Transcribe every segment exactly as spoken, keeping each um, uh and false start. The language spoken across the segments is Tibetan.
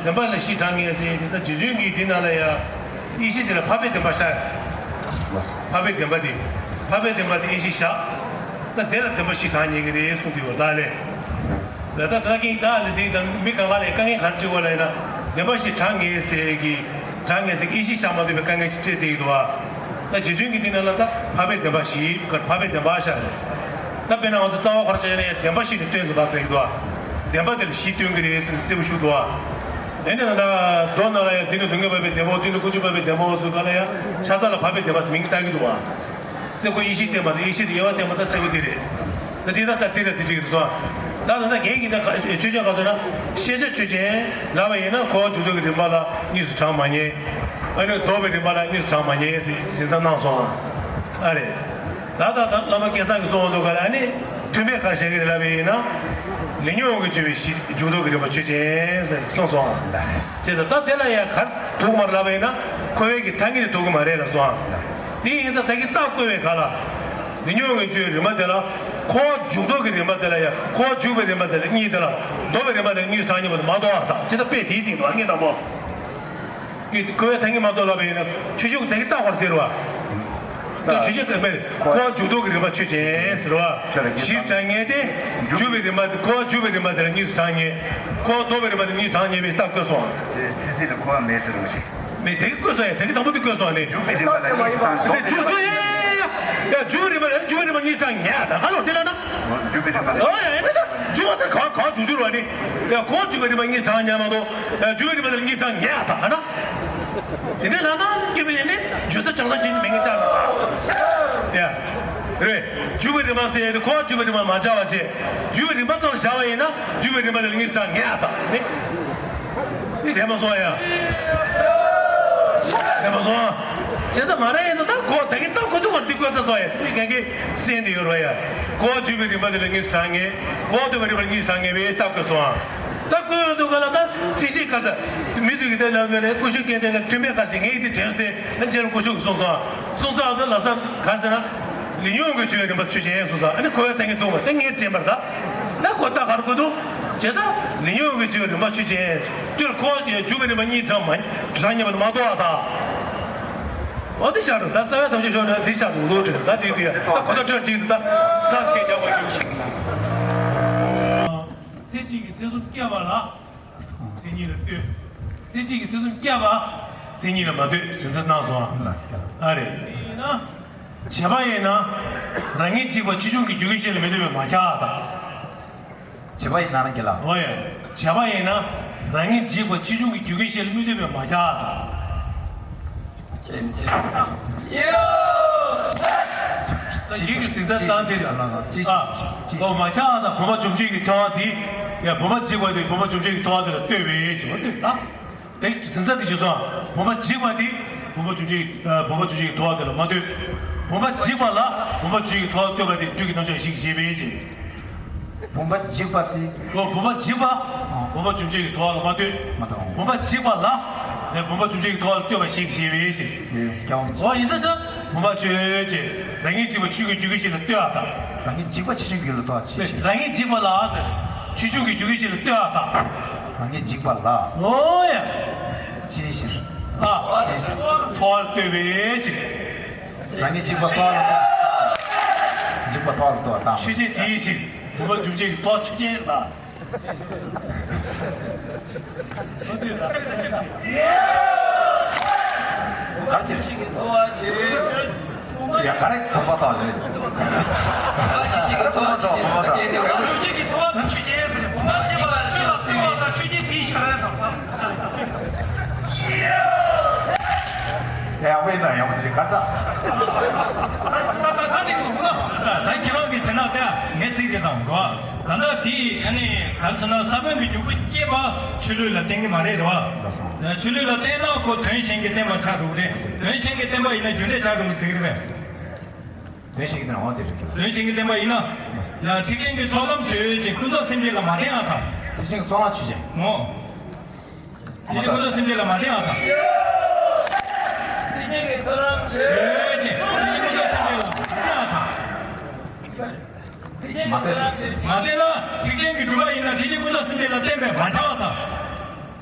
བདེན་པ་ལ་གཞི་དྲངས་ངེས་ཟེར་དེ་ད་རྗེ་བཙུན་གྱིས་འདི་ནང་ལ་ཡ། ཡེ་ཤེས་དེ་ལ་འཕགས་པའི་བདེན་པ་བཞག་འཕགས་པའི་བདེན་པ་དེ། འཕགས་པའི་བདེན་པ་དེ་ཡེ་ཤེས་བཞག་ད་དེ་ལ་བདེན་པ་གཞི་དྲངས་ངེས་ཀྱི་རེད་གསུངས་ཀྱི་ཡོད་ད་ལས། ད་ལྟ་ད་གིན་ད་ལས་དེ་ད་མི་གང་ག་ལས་དཀའ་ངལ་གང་སྤྲད་དགོས་ལ་ཡིན་ན། བདེན་པ་གཞི་དྲངས་ངེས་ཟེར་གྱི། དྲངས་ངེས་ཟེར་གྱི་ཡེ་ཤེས་བཞག་མ་ཐུབ་པའི་དཀའ་ངལ་ཅིག་སྤྲད་བསྡད་ཀྱི་འདུག་བ། ད་རྗེ་བཙུན་གྱིས་འདི་ནང་ལ་ད་འཕགས་པའི་བདེན་པ་བཞི་འཕགས་པའི་བདེན་པ་བཞག་རེད། ད་དཔེར་ན་ང་ཚོ་རྩ་བ་ཁོ་ར་བྱས་ནས་བདེན་པ་བཞི་ནི་སྟོན་ཟེར་བ་ཟེར་གྱི་འདུག་བ། བདེན་པ་དེ་ལ་གཞི་སྟོན་གྱི་རེད་ཟེར་ནས་གསལ་པོ་ཞུ་འདུག་བ། ཨེ་ནས་ད་ལྟ་མདོ་ནང་ལ་ཡང་འདི་ནི་སྡུག་བསྔལ་འཕགས་པའི་བདེན་པའོ། འདི་ནི་ཀུན་འབྱུང་འཕགས་པའི་བདེན་པའོ་ཟེར་ག་ལ་ཡང་ཆ་ཚང་ལ་འཕགས་པའི་བདེན་པ་ཟེར་མིང་བཏགས་ཀྱི་འདུག་བ། ཟེར་ཁོ་ཡེ་ཤེས་བསྟན་པ་དང་ཡེ་ཤེས་དེ་དབྱེ་བ་བསྟན་པ་ད་གསལ་པོ་དེ་རེད། ད་དེ་ད་ད་དེ་ར་དེ་གཅིག་རེད་སོང་། ད་ད་ད་རྒན་གྱིས་ད་ཆོས་ཆོས་ག་ཚོད་ན། ཤེས་བྱ་ཆོས་ཅན། ལབ་པ་ཡིན་ན་འཁོར་བ་འཇུག་ལྡོག་གི་རིམ་པ་ལ་གཉིས་སུ་བགྲང་མ་ཉན། ཨ་ནི་ལྡོག་པའི་རིམ་པ་ལ་གཉིས་སུ་བགྲང་མ་ཉན་ཟེར་ཟིན་ས་གནང་སོང་ཨ། ཨ་རེད། ད་ད་ད་བླ་མ་སྐལ་བཟང་གིས་གསུངས་འདུག་ག་ལ་ཨ་ནི། མཐུན་དཔེ་ག་བཞག་གི་རེད་ལབ་པ་ཡིན་ན། ལས་ཉོན་དབང་གིས་བཅུག་པའི་གཞི་འཇུག་ལྡོག་གི་རིམ་པ་ཆོས་ཅན་ཟེར་གསུངས་སོང་ཨ། བྱས་ཙང་ད་དེ་ལ་ཡང་ག་རེ་ཐུག་མ་རེད་ལབ་པ་ཡིན་ན། འཁོར་བའི་གི་ཐ་སྙད་དེ་ཐུག་གི་མ་རེད་ལབ་སོང་ཨ། དེ་ཡིན་ཙང་ད་གིན་རྟགས་བཀོད་པའི་ག་ལ། ལས་ཉོན་དབང་གིས་བཅུག་པའི་རིམ་པ་དེ་ལ། འཁོར་བ་འཇུག་ལྡོག་གི་རིམ་པ་དེ་ལ་ཡང་། འཁོར་བ་འཇུག་པའི་རིམ་པ་དེ་ལ་གཉིས་དེ་ལ། ལྡོག་པའི་རིམ་པ་དེ་ལ་གཉིས་སུ་གྲངས་ངེས་པ་དེ་མ་གཏོགས་ཨ། ད་ཅི་ད་དཔེ་དེའི་སྟེང་དུ་ཨ་ངེས་དང་པོ། འཁོར་བའི་ཐ་སྙད་མ་གཏོགས་ལབ་པ་ཡིན་ན། ཆོས་འབྱུང་གི་ད་གིན་རྟགས་བཀོད་དེ་རེད་བ། ད་ཆོས་ཅན་ག་མེད། འཁོར་བ་འཇུག་ལྡོག་གི་རིམ་པ་ཆོས་ཅན་ཟེར་བ། གཞིར་གྲངས་ངེས་ཏེ། འཇུག་པའི་རིམ་པ་དེ་འཁོར་བ་འཇུག་པའི་རིམ་པ་དེ་ལ་གཉིས་སུ་གྲངས་ངེས། འཁོར་བ་ལྡོག་པའི་རིམ་པ་དེ་ལ་གཉིས་སུ་གྲངས་ངེས་པའི་རྟགས་བཀོད་སོང་། དེ་ཚིག་ཟིན་ལ་འཁོར་བ་མེད་ཟེར་རོ་ཞིག་མེད་དེ་གི་བཀོད་སོང་ཡ། དེ་གི་དང་པོ་དེ་བཀོད་སོང་ནི། འཇུག་པའི་རིམ་པ་ལ་གཉིས་སུ་གྲངས། དེ་འཇུག་འཇུག་ཡ་ཡ་ཡ་ཡ། འཇུག་པའི་རིམ་པ་ལ་འཇུག་པའི་རིམ་པ་གཉིས་སུ་གྲངས་ངེས་ཡ། ད་ག་ལོར་དེ་ལ་ན། འཇུག་པའི་རིམ་པ་ལ། ཨོ་ཡ་ཡ་མེད་ད། འཇུག་པ་ཟེར་ག་ག་འཇུག་འཇུག་རོ་ནི། ཡ་ཁོ་འཇུག་པའི་རིམ་པ་གཉིས་སུ་གྲངས་ངེས་མ་གཏོགས། ཡ་འཇུག་པའི་རིམ་པ་ལ་གཉིས་སུ་གྲངས་ངེས་ཡ་ད་ག་ན། དེ་འདྲ་ལ་ན་སྐྱེ་བའི་ཡེ་ནས་འཇུག་ས་བྱང་ས་ཅན་མིང་བཅག་མི་དགོས། ཡ། རེད། འཇུག་པའི་རིམ་པ་ཟེར་ཡ་དེ་ཁོ་འཇུག་པའི་རིམ་པ་མ་བྱ་བ་བྱས། འཇུག་པའི་རིམ་པ་ཙམ་བྱ་བ་ཡིན་ན་འཇུག་པའི་རིམ་པ་དེ་ལ་གཉིས་སུ་གྲངས་ངེས་ཡ་ད་ནི། མི་དྲན་པ་སོང་ཡ། དྲན་པ་སོང་། བྱས་ཙང་མ་རེད་ཡིན་ན་ད་ཁོ་ད་གིན་ད་ཁོ་ཐུག་པར་དེ་བཀོད་ཚར་སོང་ཡ། མི་གན་གི་སེམས་དེ་ཡོད་རོ་ཡ། ཁོ་འཇུག་པའི་རིམ་པ་དེ་ལ་གཉིས་སུ་གྲངས་ངེས། ཁོ་ཐུག་པའི་རིམ་པ་ལ་གཉིས་སུ་གྲངས་ངེས་པའི་རྟགས་བཀོད་སོང་ཨ། ད་བཀོད་ཡོང་དུས་ག་ལ་ད་ཚིག་བཤད་ག་ས། མི་ཚོས་ཀྱི་དེ་ལ་ངས་ཀུ་ཤུ་སྐད་དེ་མཐུན་དཔེ་ག་ཞིག་ངས་དེ་དྲན་སྟེ་ད་རྗེ་རིན་པོ་ཆེ་གིས་གསུངས་སོང་། གསུངས་སོང་ཨ། ད་ལ་ས་ག་ཟེར་ན། ལས་ཉོན་དབང་གིས་བཅུག་པའི་རིམ་པ་ཆོས་ཅན་གསུངས་སོང་། ཨ་ནི་འཁོར་བའི་ཐ་སྙད་ཐུག་པ་དེ་ངས་དྲན་པར་ད། ད་ཁོ་ད་གར་དགོས་འདུག་བྱས་ད་ལས་ཉོན་དབང་གིས་བཅུག་པའི་རིམ་པ་ཆོས་ཅན། དེ་ལ་འཁོར་བ་འཇུག་པའི་རིམ་པ་གཉིས་གྲངས་མ་གྲངས་ངེས་པ་དེ་མ་གཏོགས་ཨ་ད། འོ་དེ་བཞག་འགྲོ། ད་རྩ་བའི་ཐམས་ཅད་ཤོར་ན་དེ་བཞག་འགྲོ་འདུག་དྲན། ད་དེ་དེ་ད་ཁོ་ད་ཁྲ་འགྲིག་འདུག་ད་རྩ་སྐད་རྒྱག་པ་ཞིག་མཚན་གཅིག་གིས་མཚན་གསུམ་བསྐྱེད་པ་ལ། མཚན་ཉིད་ལ་ལྟོས། མཚན་གཅིག་གིས་མཚན་གསུམ་བསྐྱེད་པ། མཚན་ཉིད་ལ་མ་ལྟོས་ཟེར་ཚུལ་གནང་སོང་། ཨ་རེ། ཡིན་ན། བྱས་པ་ཡིན་ན། རང་ངེས་འཇིག་པ་ཆོས་འབྱུང་གི་རྒྱུ་གི་ཤེས་ལ་མི་ལྟོས་པས་མ་ཁྱབ་པ་དང་། བྱས་པ་ཡིན་ན་རང་གི་ལ། འོ་ཡ། བྱས་པ་ཡིན་ན། རང་ངེས་འཇིག་པ་ཆོས་འབྱུང་གི་རྒྱུ་གི་ཤེས་ལ་མི་ལྟོས་པས་མ་ཁྱབ་པ་དང་། ཅེས་ཅེས། ད་ཡིད་ཀྱི་གཟེངས་རྟགས་བཏང་དེ་ལ་ཅེས་ཅེས་ཨ། ཅེས་ཨོ་མ་ཁྱབ་པ་དང་བུམ་པ་བྱུང་ཆོས་ཀྱི་ཐལ་བ་འདི། ཡ་བུམ་པ་འཇིག་པ་དེ་བུམ་པ་བྱུང་ཆོས་ཀྱི་ཐལ་བ་དེ་ལ་ལྟོས་པས་ཞེས་པ་ལྟོས་ད། དེ་གཟེངས་རྟགས་དེ་ཞུས་སོང་། བུམ་པ་འཇིག་པ་དེ་བུམ་པ་བྱུང་ཆོས་ཀྱི་བུམ་པ་བྱུང་ཆོས་ཀྱི་ཐལ་བ་དེ་ལ་མ་ལྟོས། བུམ་པ་འཇིག་པ་ལ་བུམ་པ་བྱུང་ཆོས་ཀྱི་ཐལ་བ་ལྟོས་པ་དེ་དུས་ཀྱི་རྣམ་གཞག་ཞིག་ཞེས་པས་ཞེས། བུམ་པ་འཇིག་པ་དེ། ཨོ་བུམ་པ་འཇིག་པ། བུམ་པ་བྱུང་ཆོས་ཀྱི་ཐལ་བ་ལ་མ་ལྟོས། མ་ལྟོས། བུམ་པ་འཇིག་པ་ལ། ནས་བུམ་པ་བྱུང་ཆོས་ཀྱི་ཐལ་བ་ལ་ལྟོས་པ་ཞིག་ཞེས་པས་ཞེས། ཨོ་ཡིན་ས་ཆ། བུམ་པ་ཆོས་ཅན། རང་ངེས་འཇིག་པ་ཆོས་ཀྱི་རྒྱུ་གི་ཤེས་ལ་ལྟོས་པ་དང་། རང་ངེས་འཇིག་པ་ཆོས་ཅན་རྒྱུ་ལ་ལྟོས་པ་ཆོས་ཅན། རང་ངེས་འཇིག་པ་ལ་ཟེར། ཆོས་འབྱུང་གི་རྒྱུ་གི་ཤེས་ལ་ལྟོས་པ་དང་། རང་ངེས་འཇིག་པ་ལ། ཨོ་ཡ། ཅེས་ཕྱིར། ཨ། ཅེས་ཕྱིར། ཐལ་བ་ལ་ལྟོས་པས་ཞེས། རང་ངེས་འཇིག་པ་ཐལ་བ་ལ་ལྟོས་པ་དང་། འཇིག་པ་ཐལ་བ་ལ་ལྟོས་པ་དང་། ཆོས་ཅན་དེའི་ཕྱིར། བུམ་པ་བྱུང་ཆོས་ཀྱི་ཐལ་བ་ཆོས་ཅན་ལ། ག་རེ་བྱེད། ཡ་ག་རེ་བུམ་པ་དང་རེད། བུམ་པ་དང་བུམ་པ་དང་བུམ་པ་དང་། ཡ་དབེན་དང་ཡང་ཅིག་ག་ས། ད་ཁྱེད་རང་གི་ཟེར་ན་ད་ངས་ཚིག་དེ་དང་འགྲོ། ད་ལྟ་དེ་ཨ་ནི་ག་རེ་ཟེར་ན་ས་བོན་གྱི་མྱུ་གུ་སྐྱེས་པ་ཆུ་ལུད་ལ་བརྟེན་གྱི་མ་རེད་རེད་བ། ཆུ་ལུད་ལ་བརྟེན་ན་ཁོ་དོན་གཞན་གྱི་བརྟེན་པ་ཆགས་འགྲོ་གི་རེད། དོན་གཞན་གྱི་བརྟེན་པ་ཡིན་ན་རྒྱུ་འབྲས་ཆགས་འགྲོ་གི་ཟེར་གི་རེད་པས། དོན་གཞན་གྱི་བརྟེན་པ་འོ་དེ་རེད་ཀྱི། དོན་གཞན་གྱི་བརྟེན་པ་ཡིན་ན། ཡང་ཐེག་ཆེན་གྱི་ཚོགས་ལམ་ཆོས་ཅན། ཀུན་རྫོབ་སེམས་བསྐྱེད་ལ་མ་བརྟེན་ཡང་དང་། ཐེག་ཆེན་གྱི་ཚོགས་ལམ་ཆོས་ཅན། ངོ་། ཐེག་ཆེན་ཀུན་རྫོབ་སེམས་བསྐྱེད་ལ་མ་བརྟེན་ཡང་དང་། ཐེག་ཆེན་གྱི་ཚོགས་ལམ་ཆོས་ཅན། ཐེག་ཆེན་ཀུན་རྫོབ་སེམས་བསྐྱེད་ལ་མ་བརྟེན་ཡང་དང་། མ་བརྟེན་ན་ཐེག་ཆེན་གྱི་སྒྲུབ་པ་ཡིན་ན་ཐེག་ཆེན་ཀུན་རྫོབ་སེམས་བསྐྱེད་ལ་བརྟེན་པས་མ་ཁྱབ་པ་དང་།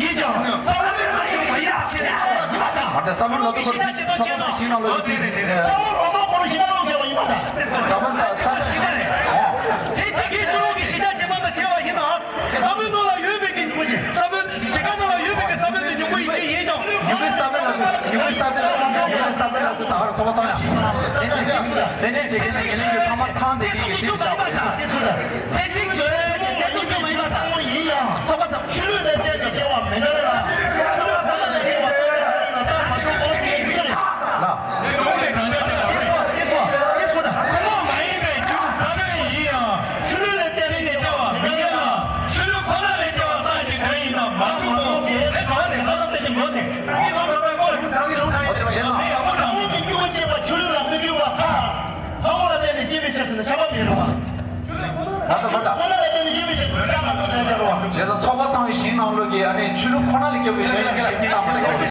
ཡིན་ཀྱང་ས་བོན་ལ་ཡོད་པ་ཡིན་ས་ཁྱེད་ནས་ཡིན་པ་དང་། མ་གཏོགས་ས་བོན་ལ་ཐུག་པར་ཞིང་ནང་ལོགས་ཀྱི་ས་བོན་རོ་ཐོག་ཁོ་རང་ཞིང་ནང་ལོགས་ཀྱི་ས་བོན་དང་ས་བོན་ལ་ཡོད་པ་ཡིན་པ་དང་། ཚེ་གཅིག་གི་ཆུ་ལོག་གི་ཞིང་ཆ་ཇེ་མང་དུ་ཆེ་བ་ཡིན་ན། ས་བོན་ནང་ལ་ཡོད་པའི་གི་ཉུང་ངུ་ཞིག་ས་བོན་ཞིང་ཁ་ནང་ལ་ཡོད་པའི་གི་ས་བོན་དེ་ཉུང་ངུ་ཡིན་གཅིག་ཡིན་ཀྱང་། ཉུང་ངུའི་ས་བོན་ལ་ཉུང་ངུའི་ས་བོན་ལ་ཉུང་ངུའི་ས་བོན་ལ་ཚོ་ད་ག་རུ་ཚོགས་པ་ཚང་ཡང་། ལན་ཅན་གྱི་ལན་ཅན་གྱི་གི་ལན་གྱི་ཁ་མ་ཐང་དེ་གི་གི་དེ་བཞག་པ་ཡིན་ས། ཚེ་གཅིག་ཆོས་ཅན་དེ་ཚོ་ཡོད་མ་ཡིན་པ་དང་། ཡིན་ཡང་ཚོགས་པ་ཚང་ཆུ་ལུད་ལས་བརྟེན་ནས་སྐྱེ་བ་མི་འདྲ་ལ། ཆུ་ལུད་ཁོ་ན་ལས་སྐྱེ་བ་ལྟ་བུ་ཡིན་ན་ད་མ་གཏོགས་ཁོ་ཚོ་ཡིན་ཚུལ་རེད། ལ། ལུང་ནས་གང་འདྲ་དེ་ལ་ཨེ་སོ་ཨེ་སོ་ཨེ་སོ་ད། ཐུན་མོང་མ་ཡིན་པའི་རྒྱུ་ས་བོན་ཡིན་ཡང་། ཆུ་ལུད་ལས་བརྟེན་ནས་སྐྱེ་བ་མི་འདྲ་ལ། ཆུ་ལུད་ཁོ་ན་ལས་སྐྱེ་བ་ལྟ་ཅི་གང་ཡིན་ན་མ་གཏོགས་ཁོ་དེ་གང་ནས་རྩ་ལ་བརྟེན་ནས་མགོ་ནས། ཨ་ནི་ཡང་མོ་ཚང་མ་གི་སྐྱེ་བ་སྐྱེས་པ་ཆུ་ལུད་ལ་མི་མཐུན་པ་ཁ། ས་འོག་ལ་བརྟེན་ནས་སྐྱེས་པའི་ཕྱིར་ཟེར་ན་ཁྱབ་པ་མེད་རེད་བ། མ་གཏོགས་མ་གཏོགས། ཁོ་ན་ལ་བརྟེན་ནས་སྐྱེས་པའི་ཕྱིར་ཟེར་ན་ཁྱབ་མ་གཏོགས་ཟེར་ཡ་རེད་བ། བྱས་ཙང་ཚོགས་པ་ཚང་གི་ཞིང་ནང་ལོགས་ཀྱི་ཨ་ནི་ཆུ་ལུད་ཁོ་ན་ལས་སྐྱེ་བའི་ལས་ཀྱི་ཞིང་གི་རྣམ་པ་ལས་སྐྱེ་བའི་